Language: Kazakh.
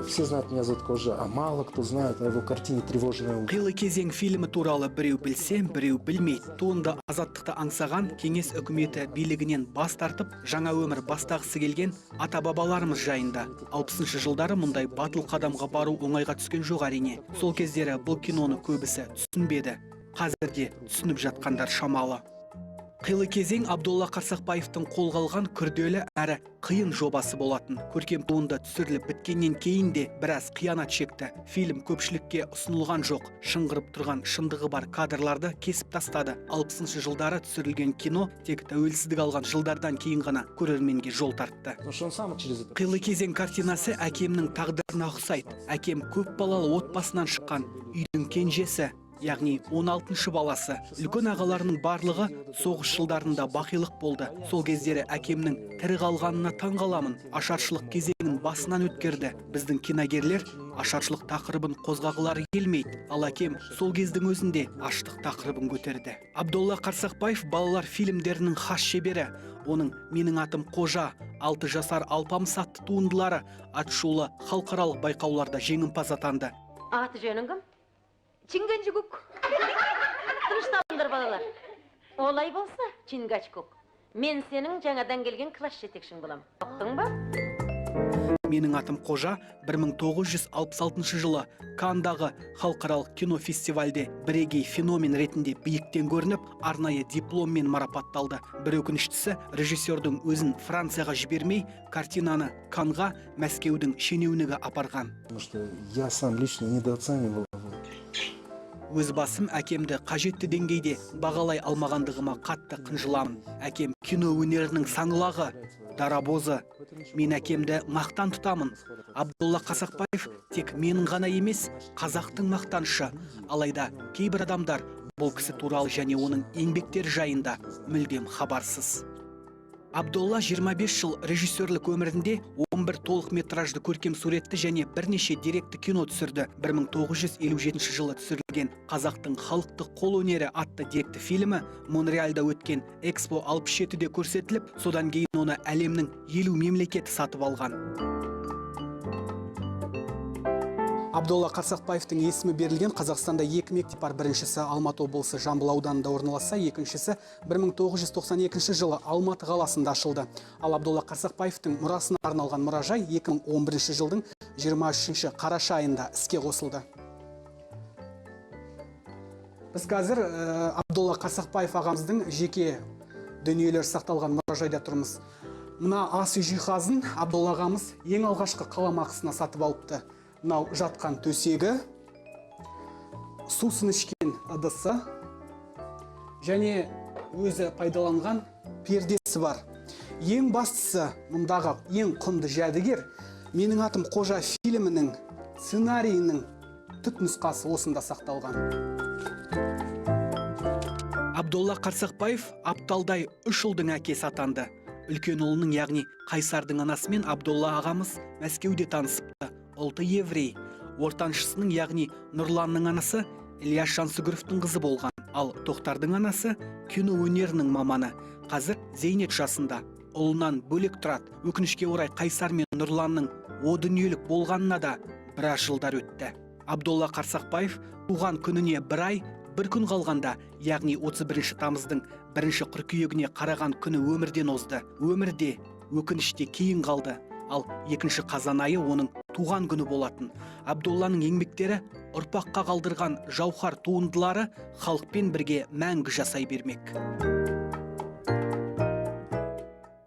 Все знают «Меня зовут Қожа», а мало кто знает о его картине «Тревожное утро». «Қилы кезең» фильмі туралы біреу білсе, біреу білмейді. Туынды азаттықты аңсаған, кеңес үкіметі билігінен бас тартып, жаңа өмір бастағысы келген ата бабаларымыз жайында. 60 жылдары мұндай батыл қадамға бару оңайға түскен жоқ, әрине. Сол кездері бұл киноны көбісі түсінбеді. Қазір де түсініп жатқандар шамалы. «Қилы кезең» Абдолла Қарсақбаевтың қолға алған күрделі әрі қиын жобасы болатын. Көркем туынды түсіріліп біткеннен кейін де біраз қиянат шекті. Фильм көпшілікке ұсынылған жоқ. Шыңғырып тұрған шындығы бар кадрларды кесіп тастады. 60 жылдары түсірілген кино тек тәуелсіздік алған жылдардан кейін ғана көрерменге жол тартты. Потому что он сам через это. «Қилы кезең» картинасы әкемнің тағдырына ұқсайды. Әкем көп балалы отбасынан шыққан, үйдің кенжесі, яғни 16-шы баласы. Үлкен ағаларының барлығы соғыс жылдарында бақилық болды. Сол кездері әкемнің тірі қалғанына таң қаламын. Ашаршылық кезеңін басынан өткерді. Біздің киногерлер ашаршылық тақырыбын қозғағылары келмейді. Ал әкем сол кездің өзінде аштық тақырыбын көтерді. Абдолла Қарсақбаев балалар фильмдерінің хас шебері. Оның «Менің атым Қожа», «Алты жасар Алпамыс» атты туындылары атышулы халықаралық байқауларда жеңімпаз атанды. Аты жөнің кім? Чингачгук. Тынышталыңдар, балалар. Олай болса, Чингачгук, мен сенің жаңадан келген класс жетекшің болам. Ұқтың ба? «Менің атым Қожа» 1966 жылы Кандағы халықаралық кинофестивальде бірегей феномен ретінде биіктен көрініп, арнайы дипломмен марапатталды. Бір өкініштісі, режиссердің өзін Францияға жібермей, картинаны Канға Мәскеудің шенеунігі апарған. Потому что я сам лично недооценивал его. Өз басым әкемді қажетті деңгейде бағалай алмағандығыма қатты қынжыламын. Әкем кино өнерінің саңлағы, дарабозы. Мен әкемді мақтан тұтамын. Абдолла Қарсақбаев тек менің ғана емес, қазақтың мақтанышы. Алайда кейбір адамдар бұл кісі туралы және оның еңбектері жайында мүлдем хабарсыз. Абдолла 25 жыл режиссерлік өмірінде 11 толық метражды көркем суретті және бірнеше деректі кино түсірді. 1957 жылы түсірілген «Қазақтың халықтық қол өнері» атты деректі фильмі Монреальда өткен Экспо 67-де көрсетіліп, содан кейін оны әлемнің 50 мемлекеті сатып алған. Абдолла Қарсақбаевтың есімі берілген Қазақстанда екі мектеп бар. Біріншісі Алматы облысы Жамбыл ауданында орналасса, екіншісі 1992 жылы Алматы қаласында ашылды. Ал Абдолла Қарсақбаевтың мұрасына арналған мұражай 2011 жылдың 23 қараша айында іске қосылды. Біз қазір Абдолла Қарсақбаев ағамыздың жеке дүниелері сақталған мұражайда тұрмыз. Мына ас үй жиһазын Абдолла ағамыз ең алғашқы қаламақысына сатып алыпты. Мынау жатқан төсегі, сусын ішкен ыдысы және өзі пайдаланған пердесі бар. Ең бастысы, мұндағы ең құнды жәдігер «Менің атым Қожа» фильмінің сценарийінің түп нұсқасы осында сақталған. Абдолла Қарсақбаев апталдай үш ұлдың әкесі атанды. Үлкен ұлының, яғни Қайсардың анасымен Абдолла ағамыз Мәскеуде танысыпты. Ұлты еврей. Ортаншысының, яғни Нұрланның анасы Ильяс Жансүгіровтің қызы болған. Ал Тоқтардың анасы кино өнерінің маманы. Қазір зейнет жасында. Ұлынан бөлек тұрады. Өкінішке орай, Қайсар мен Нұрланның о дүниелік болғанына да біраз жылдар өтті. Абдолла Қарсақбаев туған күніне бір ай, бір күн қалғанда, яғни 31 тамыздың бірінші қыркүйегіне қараған күні өмірден озды. Өмірде өкініште кейін қалды. Ал екінші қазан айы оның туған күні болатын. Абдолланың еңбектері, ұрпаққа қалдырған жауһар туындылары халықпен бірге мәңгі жасай бермек.